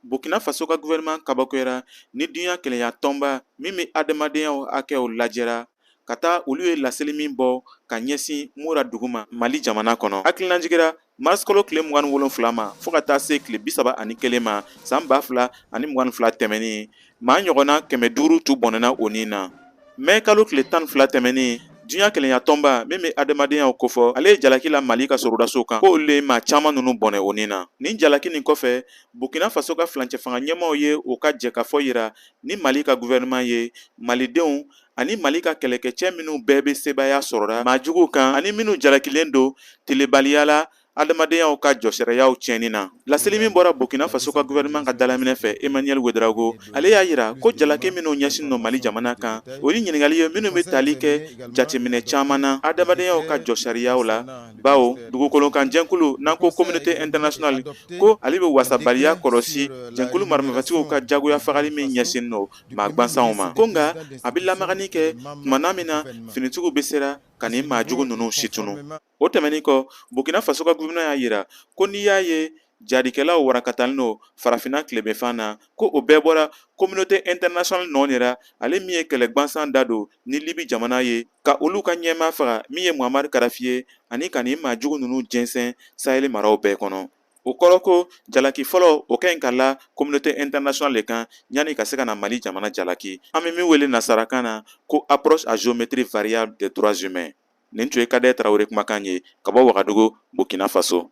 Burkina Faso ka gouvernement kabakoyara ni dunya kelenya tɔnba min bɛ adamadenyaw hakɛw lajɛra ka taa olu ye laseli min bɔ ka ɲɛsin Mura dugu ma Mali jamana kɔnɔ. Hakilinajigira mars kalo tile 27 ma fo ka taa se tile 31 ma san 2022 tɛmɛnen, maa ɲɔgɔnna 500 tun bɔnɛna o ni na. Mɛ kalo tile 12 tɛmɛnen, diɲɛ kelenya tɔnba min bɛ adamadenya kofɔ, ale ye jalaki la Mali ka sɔrɔdasiw kan ko olu ye maa caman ninnu bɔnɛ o ni na. Nin jalaki nin kɔfɛ, Burkina Faso ka furancɛ fanga ɲɛmaaw ye u ka jɛkafɔ yira ni Mali ka gouvernement ye, malidenw ani Mali ka kɛlɛkɛcɛ minnu bɛɛ bɛ sebaaya sɔrɔra maa juguw kan ani minnu jalakilen don tilebaliya la adamadenyaw ka jɔsariyaw tiɲɛni na. Laseli min bɔra Burkina Faso ka gouvernement ka dalaminɛ fɛ, Emmanuel Ouedraogo, ale y'a yira ko jalaki minnu ɲɛsin don Mali jamana kan, o ye ɲininkali ye minnu bɛ tali kɛ jateminɛ caman na adamadenyaw ka jɔsariyaw la, bawo dugukolo kan jɛnkulu n'an ko communauté internationale ko ale bɛ wasabaliya kɔlɔsi jɛnkulu maramafɛtigiw ka jagoya fagali min ɲɛsin don maa gansanw ma, ko nka a bɛ lamagani kɛ tuma na min na finitigiw bɛ sera ka nin maa jugu ninnu situnu. O tɛmɛnen kɔ, Burkina Faso ka gouvernement y'a yira ko n'i y'a ye jadikɛlaw warakatalen don farafinna tilebinfan na, ko o bɛɛ bɔra communauté internationale nɔ de la, ale min ye kɛlɛ gansan da don ni Libi jamana ye ka olu ka ɲɛmaa faga min ye Muammar Kadafi ye, ani ka nin maa jugu ninnu jɛnsɛn Sahel maraw bɛɛ kɔnɔ. O kɔrɔ ko jalaki fɔlɔ o ka ɲi ka la communauté internationale de kan yanni ka se ka na Mali jamana jalaki, an bɛ min wele nasarakan na ko approche à géométrie variable des droits humains. Nin tun ye Kadɛ Tarawele kumakan ye ka bɔ Wagadugu, Burkina Faso.